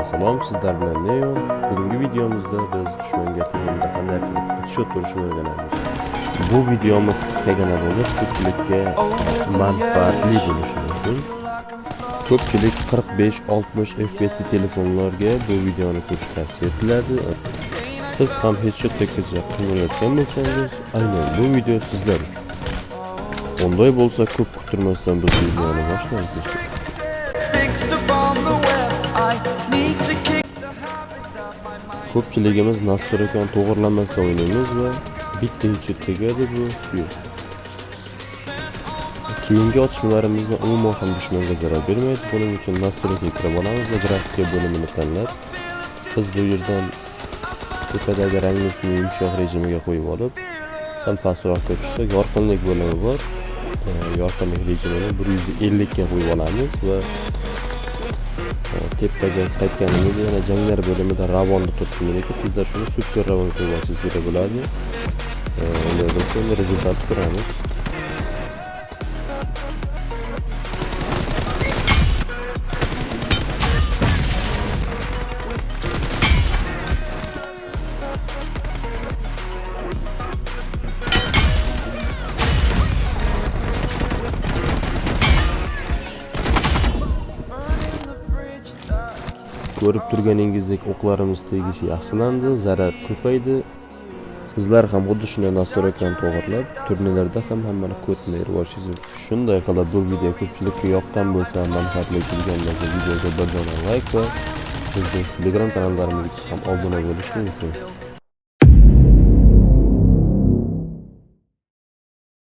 Hammaga salom, sizlar bilan Neon. Bugungi videomizda biz dushmanga tizimda qanday qilib headshot urishni o'rganamiz. Bu videomiz qisqagina bo'lib, ko'pchilikka manfaatli bo'lishi mumkin. Ko'pchilik 45-60 FPS telefonlarga bu videoni ko'rish tavsiya etiladi. Siz ham headshot tekkicha qiynalayotgan bo'lsangiz, aynan bu video sizlar uchun. Unday bo'lsa, ko'p kuttirmasdan biz videoni boshlaymiz. Fixed upon the web. I need to kick the habit that my mind. Ko'pchiligimiz настройка ni to'g'irlamasdan o'ynaymiz va bitta headshot tegadi, bu всё. Keyingi otishmalarimizni umuman ham dushmanga zarar bermaydi. Buning uchun настройка ga kirib olamiz va grafika bo'limini tanlab, biz bu yerdan tepadagi ranglisini yumshoq rejimiga qo'yib olib, sal pastroqqa tushsak, yorqinlik bo'limi bor. Yorqinlik rejimini 150 ga qo'yib olamiz va tepaga qaytganimizda yana janglar bo'limida ravonni turibdi meniki. Sizlar shuni super ravon qo'yib olsangiz kerak bo'ladi. Unday bo'lsa, endi результат ko'ramiz. Burning the bridge that Ko'rib turganingizdek, o'qlarimiz tegishi yaxshilandi, zarar ko'paydi. Sizlar ham xuddi shunday настройка ni to'g'irlab, turnirlarda ham hammani ko'tini erib olishingiz mumkin. Shunday qilib, bu video ko'pchilikka yoqqan bo'lsa, manfaatli kelgan bo'lsa, videoga bir dona layk va bizning Telegram kanallarimizga ham obuna bo'lish mumkin.